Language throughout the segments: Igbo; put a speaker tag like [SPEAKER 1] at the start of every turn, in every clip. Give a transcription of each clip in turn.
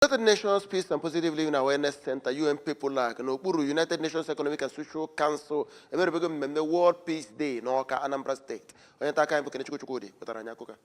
[SPEAKER 1] United Nations Peace and Positive Living Awareness Center, UNPEPOLAC, n'okpuru United Nations Economic and Social Council emerebego mmemme World Peace Day n'Awka, Anambra Steeti. Onye nta akụkọ anyị bụ Kenechukwu Chukwudị wetara anyị akụkọ a.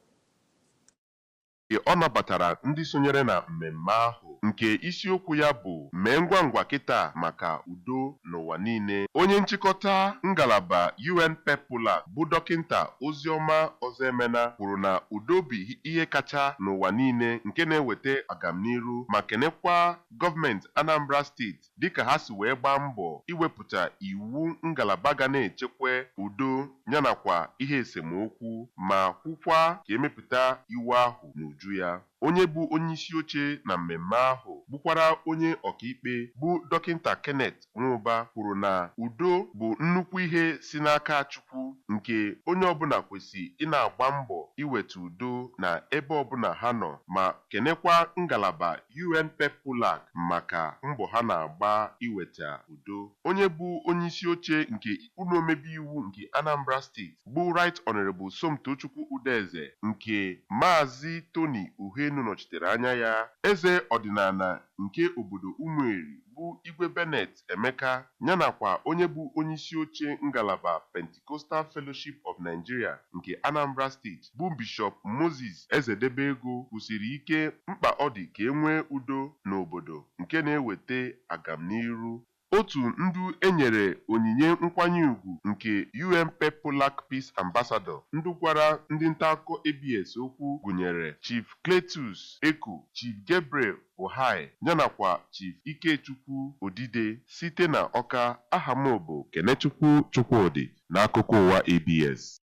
[SPEAKER 2] Ọ nabatara ndị sonyere na mmemme ahụ nke isiokwu ya bụ "Mee ngwangwa kịta maka udo n'ụwa niile". Onye nchịkọta ngalaba UNPEPOLAC bụ Dọkịnta Oziọma Ọzọemena kwuru na udo bụ ihe kacha n'ụwa niile nke na-eweta agamniru, ma kenekwa gọọmenti Anambra Steeti dịka ha si wee gbaa mbọ iwepụta iwu ngalaba ga na-echekwa udo yanakwa ihe esemokwu, ma kwukwa ka emepụta iwu ahụ n'uju ya. Onye bụ onyeisi oche na mmemme ahụ, bụkwara onye ọkaikpe, bụ Dọkịnta Kenneth Nwụba, kwuru na udo bụ nnukwu ihe si n'aka Chukwu nke onye ọbụla kwesị ị na-agba mbọ iweta udo na ebe ọbụla ha nọ, ma kenekwa ngalaba UNPEPOLAC maka mbọ ha na-agba iweta udo. Onye bụ onyeisi oche nke ụlọ omebe iwu nke Anambra Steeti, bụ Right Honorable Somtochukwu Udeze, nke Maazị Tony Uhenu nọchitere anya ya, eze ọdịnala nke obodo Umueri bụ Igwe Bennett Emeka, yanakwa onye bụ onyeisi oche ngalaba Pentecostal Fellowship of Nigeria nke Anambra Steeti, bụ Bishop Moses Ezedebego, kwusiri ike mkpa ọ dị ka e nwee udo n'obodo nke na-eweta agamniru. Otu ndu enyere onyinye nkwanye ugwu nke UNPEPOLAC Peace Ambassador, ndụ gwara ndị nta akụkọ ABS okwu, gụnyere Chief Cletus Eko, Chief Gabriel Buhai, yanakwa Chief Ikechukwu Odide. Site na Ọka, aha m bụ Kenechukwu Chukwudị, n'akụkọ ụwa ABS.